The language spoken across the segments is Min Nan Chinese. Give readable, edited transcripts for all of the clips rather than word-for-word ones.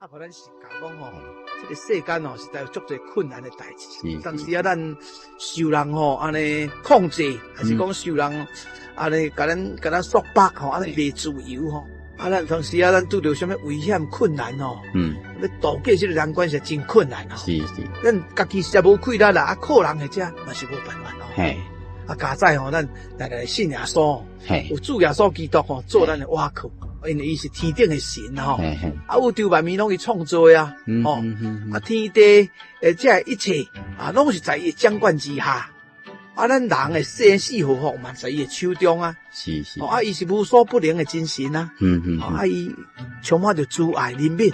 啊，予咱是教講吼，這個世間吼，實在有足濟困難的代誌。當時啊，咱受人吼按呢控制，還是講受人按呢共咱共咱束縛吼，按呢袂自由吼。啊，咱當時啊，咱拄著啥物危險困難吼，欲渡過這個難關是真困難吼。咱家己實在無氣力啦，啊，靠人的遮嘛是無辦法吼。啊，佳哉吼，咱來來信耶穌，有主耶穌基督吼，做咱的倚靠。因為伊是天頂的神吼，啊，宇宙萬物攏伊創造的啊，吼，啊，天地誒，這一切啊，攏是在伊的掌管之下。啊，咱人的生死禍福嘛，在伊的手中啊。啊，伊是無所不能的真神啊。啊，伊充滿著慈愛憐憫。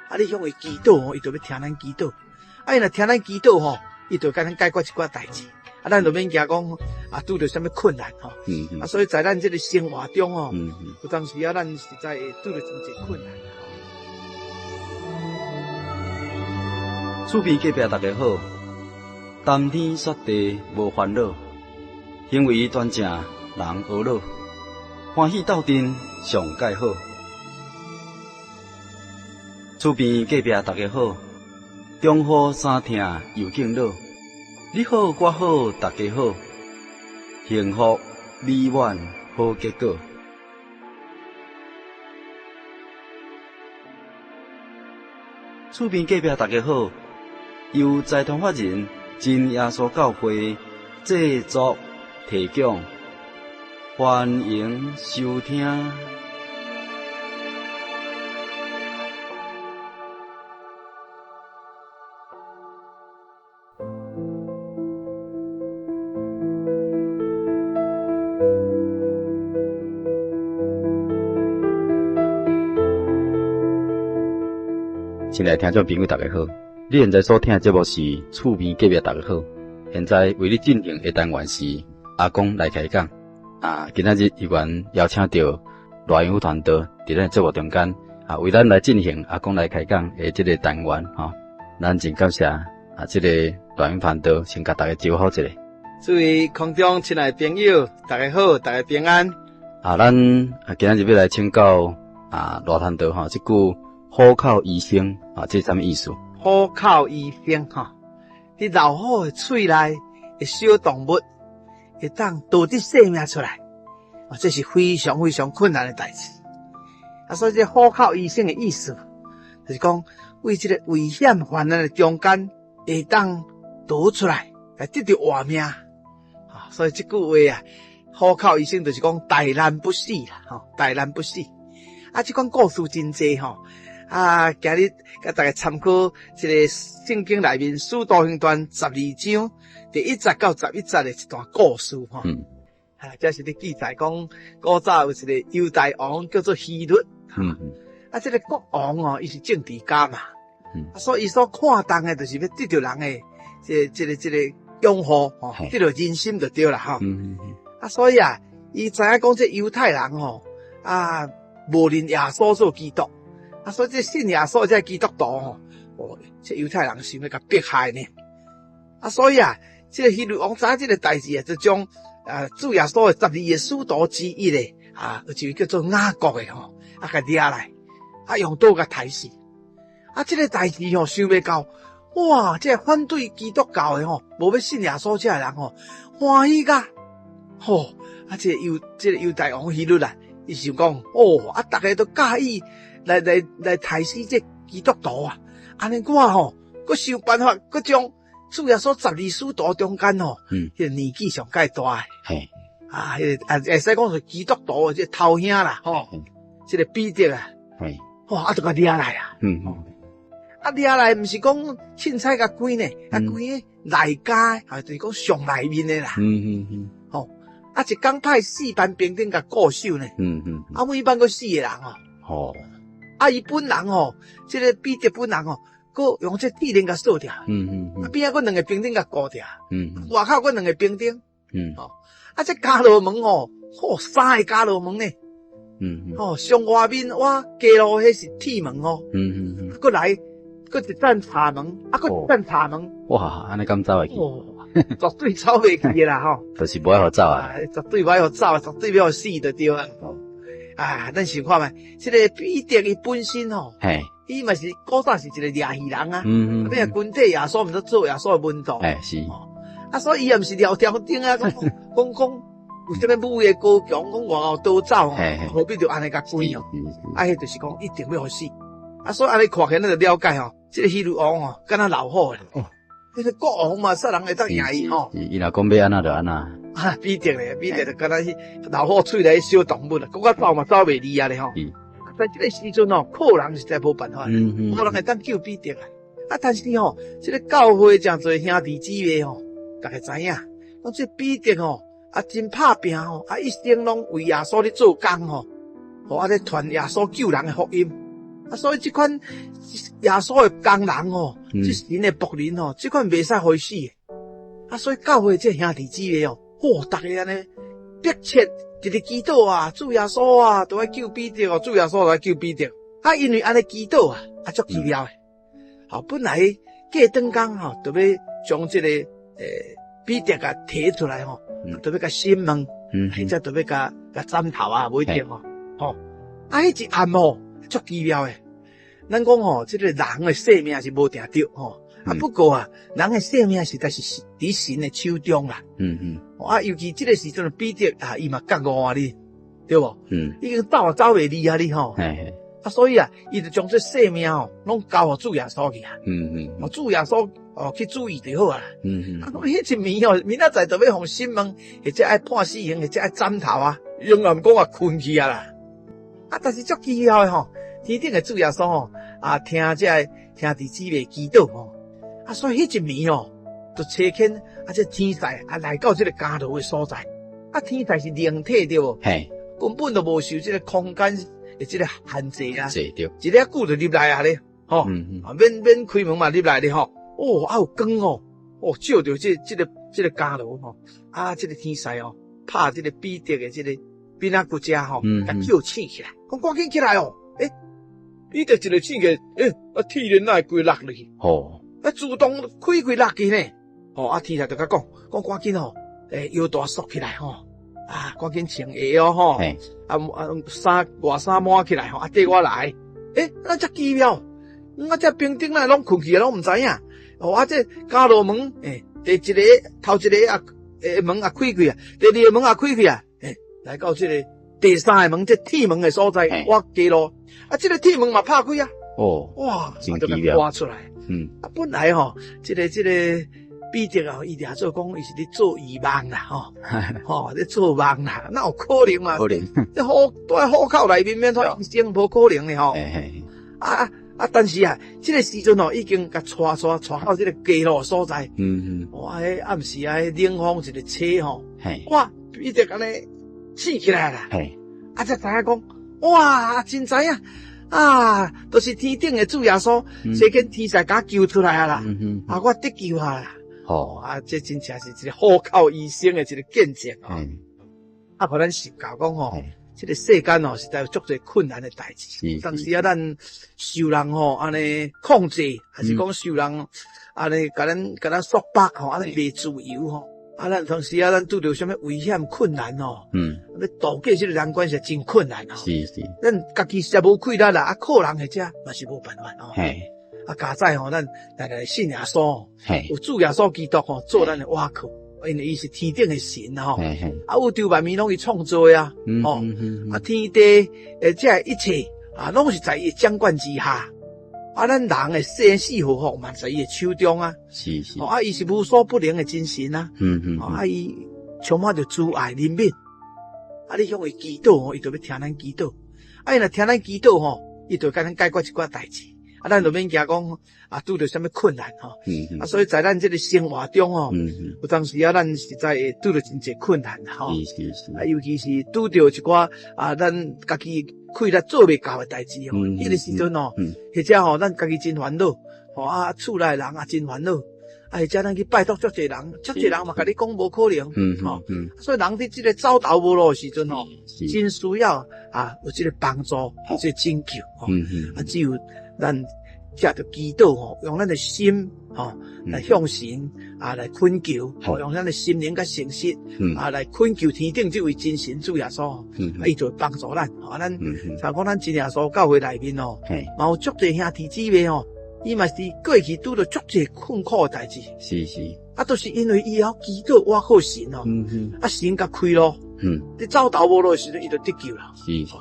啊，你向伊祈禱吼，伊就欲聽咱祈禱。啊，伊若聽咱祈禱吼，伊就共咱解決一寡代誌。啊，咱就免驚講啊，拄著啥物困難吼。啊，所以在咱這個生活中吼，有當時啊，咱實在會拄著真濟困難。厝邊隔壁大家好，談天說地無煩惱，行為端正人呵咾，歡喜鬥陣上蓋好。厝邊隔壁大家好，中雨衫疼又敬老。你好，我好，大家好，幸福美滿好結果。厝邊隔壁大家好，由財團法人真耶穌教會製作提供，歡迎收聽。親愛的聽眾朋友，大家好！你現在所聽的節目是厝邊隔壁大家好。現在為你進行的單元是阿公來開講。啊，今仔日依然邀請到賴英傳道佇咱節目中間啊，為咱來進行阿公來開講的這個單元吼。咱真感謝啊，這個賴英傳道先共大家招呼一下。諸位空中親愛的朋友，大家好，大家平安。啊，咱啊今仔日欲來請教啊賴傳道吼，這句虎口醫生啊，這是啥物意思？虎口醫生吼，佇老虎的喙內的小動物，會當逃得性命出來，啊，這是非常非常困難的代誌。啊，所以這虎口醫生的意思，就是講為這個危險患難的中間，會當逃出來，來得著活命。啊，所以這句話啊，虎口醫生就是講大難不死啦，吼，大難不死。啊，這款故事真濟吼。啊，今日共大家參考這個聖經內面《使徒行傳》12章第1節到11節的一段故事吼。啊，這是咧記載講古早有一個猶大王叫做希律。啊，這個國王哦，伊是政治家嘛。啊，所以伊所看重的，就是欲得著人的這個擁護吼，得著人心就對啦吼。啊，所以啊，伊知影講這猶太人吼，啊，無認耶穌做基督。啊，所以這信耶穌這基督徒吼，哦，這猶太人想欲共迫害呢。啊，所以啊，這個希律王知影這個代誌啊，就將啊主耶穌的12個使徒之一的啊，有一位叫做雅各的吼，啊，共掠來，啊，用刀共刣死。啊，這個代誌吼，想袂到，哇，這個反對基督教的吼，無欲信耶穌這個人吼，歡喜甲，吼，啊，這個猶大王希律啊，伊想講，哦，啊，逐家都佮意。來來來，刣死這基督徒啊！按呢我吼，閣想辦法，閣將主耶穌12使徒中間吼，彼個年紀上蓋大的，啊，彼個啊，會使講是基督徒的這個頭兄啦，吼，這個彼得啊，哇，啊，就共掠來啊，啊，掠來毋是講凊彩共關呢，啊，關咧內監，啊，就是講上內面的啦，吼，啊，一工派四班兵丁共固守呢，啊，每班閣四個人哦。啊！伊本人吼，這個彼得本人吼，閣用這鐵鏈共鎖著。啊，邊仔閣兩個兵丁共顧著。外口閣兩個兵丁。吼，啊，這監牢門吼，吼，三個監牢門呢。吼，上外面倚街路彼是鐵門哦。閣來，閣一層柴門，啊，閣一層柴門。哇！按呢敢走會去？哦，絕對走袂去啦吼。就是無愛予走啊。絕對無愛予走，絕對欲予死就對啊。啊，咱想看覓，這个彼得伊本身吼，伊嘛是古早是一個掠魚人啊，欲跟綴耶穌，毋是做耶穌的門徒，是，啊，所以伊也毋是料條頂啊，講講講有啥物武藝高強，講外後逃走，何必就按呢共關哦？啊，彼就是講一定欲予死，啊，所以按呢看起來，咱就了解吼，這个希律王吼，敢若老虎啦，彼个國王嘛，啥人會當贏伊吼？伊若講欲按怎就按怎。啊，彼得咧，彼得就敢若去老虎喙內小動物啦，閣較走嘛走袂離啊咧吼。但這个時陣吼，靠人實在無辦法，無人會當救彼得啊。啊，但是吼，這个教會誠濟兄弟姊妹吼，逐家知影，講這彼得吼，啊真拍拚吼，啊一生攏為耶穌咧做工吼，吼啊咧傳耶穌救人的福音。啊，所以這款耶穌的工人吼，這神的僕人吼，這款袂使予伊死的。啊，所以教會這兄弟姊妹哦，嚯，逐家按呢迫切直直祈禱啊，主耶穌啊，都愛救彼得哦，主耶穌都愛救彼得。啊，因為按呢祈禱啊，啊足奇妙的。好，本來過轉工吼，就欲將這个彼得共提出來吼，就欲共審問，或者就欲共共斬頭啊，無一定吼。吼，啊，彼一暗吼，足奇妙的。咱講吼，這个人的性命是無定著吼。啊，不過啊，人的性命實在是佇神的手中啦。啊，尤其這个時陣彼得啊，伊嘛覺悟啊，你對無？已經走啊走袂離啊，你吼。啊，所以啊，伊就將這性命吼，攏交予主耶穌去啊。哦，主耶穌哦去注意就好啊。啊，彼一暝哦，明仔載就欲予審問，或者愛判死刑，或者愛斬頭啊，永遠講啊睏去啊啦。啊，但是足奇妙的吼，天頂的主耶穌吼，啊，聽這个兄弟姊妹祈禱吼。啊，所以彼一暝哦，就差遣啊，這天使啊來到這个監牢的所在。啊，天使是靈體對無？根本就無受這个空間的這个限制啊。一下久就入來啊咧，吼。啊，免免開門嘛入來咧吼。哦，啊有光哦，哦，照著這个監牢吼。啊，這个天使哦，拍這个彼得的這个邊仔骨遮吼，共叫醒起來，講趕緊起來哦。欸，彼得一个醒起來，欸，啊，鐵鏈哪會規落落去？啊，自動開開落去呢？吼，啊，天使就共講，講趕緊吼，欸，腰帶束起來吼，啊，趕緊穿鞋哦吼，啊啊，衫外衫抹起來吼，啊，綴我來。欸，啊，遮奇妙，啊，這兵丁哪攏睏去啊，攏毋知影。哦，啊，這監牢門，欸，第一个頭一个啊，欸，門也開開啊，第二个門也開開啊，欸，來到這个第三個門，這鐵門的所在，我過路，啊，這个鐵門嘛拍開啊。哦，哇，真奇妙。挖出來。啊，本來吼，這个彼得啊，伊掠做講，伊是咧做異夢啦，吼，吼，咧做夢啦，哪有可能嘛？可能。這虎蹛虎口內面，免說醫生無可能的吼。啊啊！但是啊，這个時陣吼，已經共帶帶帶到這个監牢所在。哇！彼暗時啊，彼冷風一个吹吼。哇！彼得按呢醒起來啦。啊，才知影講，哇！真知影。啊，都是天頂的主耶穌，差遣天使共我救出來啊啦！啊，我得救啊啦！哦，啊，這真正是一個虎口醫生的一個見證哦。啊，予咱受教講吼，這个世間哦，實在有足濟困難的代誌。當時啊，咱受人吼按呢控制，還是講受人按呢共咱共咱束縛吼，按呢袂自由吼。啊，咱當時啊，咱拄著啥物危險困難哦，欲渡過這个難關是真困難哦。咱家己實在無氣力啦，啊，靠人或者嘛是無辦法哦。啊，佳哉吼，咱來來信耶穌，有主耶穌基督吼，做咱的倚靠，因為伊是天頂的神吼。啊，宇宙萬物攏伊創造的啊，吼。啊，天地的這一切啊，攏是在伊掌管之下。啊，咱人的生死禍福嘛，在伊的手中啊。哦，啊，伊是無所不能的真神啊。哦，啊，伊充滿著慈愛憐憫。啊，你向伊祈禱吼，伊就欲聽咱祈禱。啊，伊若聽咱祈禱吼，伊就共咱解決一寡代誌。啊，咱就免驚講啊，拄著啥物困難吼。啊，所以在咱這个生活中吼，有當時啊，咱實在會拄著真濟困難吼。啊，尤其是拄著一寡啊，咱家己氣力做袂到的代誌吼，彼个時陣吼，或者吼，咱家己真煩惱，吼啊，厝內人也真煩惱，啊，或者咱去拜託足濟人，足濟人嘛共你講無可能，吼，所以人佇這个走投無路的時陣吼，真需要啊，有這个幫助，這个拯救，吼，啊，只有咱藉著祈禱吼，用咱的心吼來向神啊來懇求，吼用咱的心靈佮誠實啊來懇求天頂這位真神主耶穌，啊伊就會幫助咱。吼咱，像講咱真耶穌教會內面哦，嘛有足濟兄弟姊妹吼，伊嘛是過去拄著足濟困苦的代誌。啊，都是因為伊曉祈禱倚靠神哦，啊神共開路，佇走投無路的時陣，伊就得救啦。是是，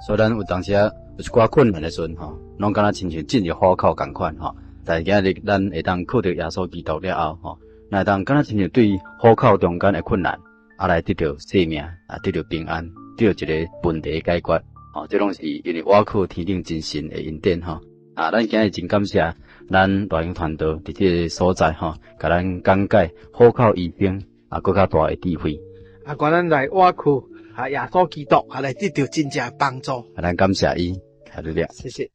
所以咱有當時啊有一寡困難的時陣吼，攏敢若親像進入虎口仝款吼。但是今日咱會當靠著耶穌基督了後吼，咱會當敢若親像對虎口中間的困難，啊來得著性命，啊得著平安，得著一個問題解決，吼，這攏是因為倚靠天頂真神的恩典吼。啊，咱今日真感謝咱大英傳道佇這個所在吼，共咱講解虎口醫生啊，閣較大的智慧。啊，願咱來倚靠啊耶穌基督，啊來得著真正的幫助。啊，咱感謝伊，哈利路亞。謝謝。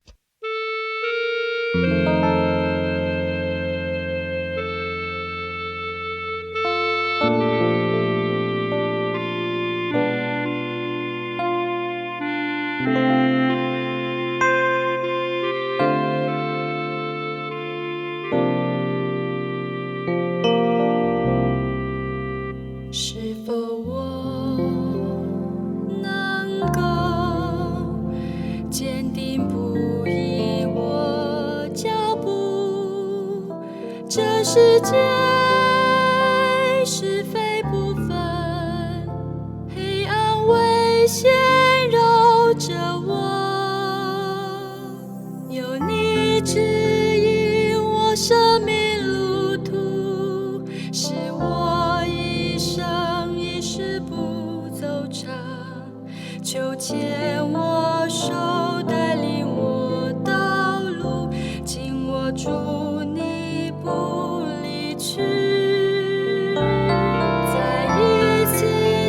是否我能夠堅定不移我腳步？這世界是非不分，黑暗危險繞著我，有你指引我生命路途，使我一生一世不走岔。求牽我手，帶領我道路，緊握住你不離去。再一次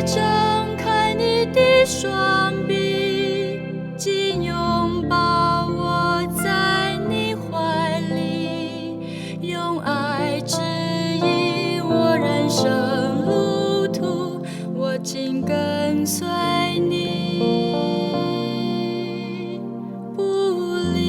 張開你的雙臂，緊擁抱我在你懷裡，用愛指引我人生路途，我緊跟隨你不離。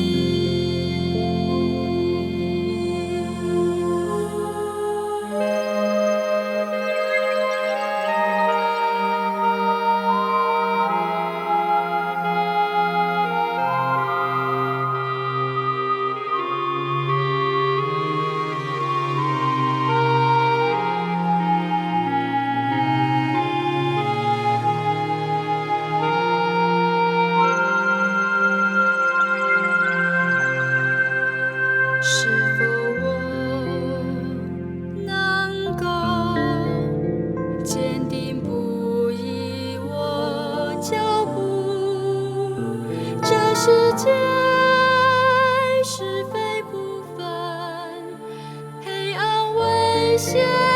是否我能夠堅定不移我腳步？這世界是非不分，黑暗危險。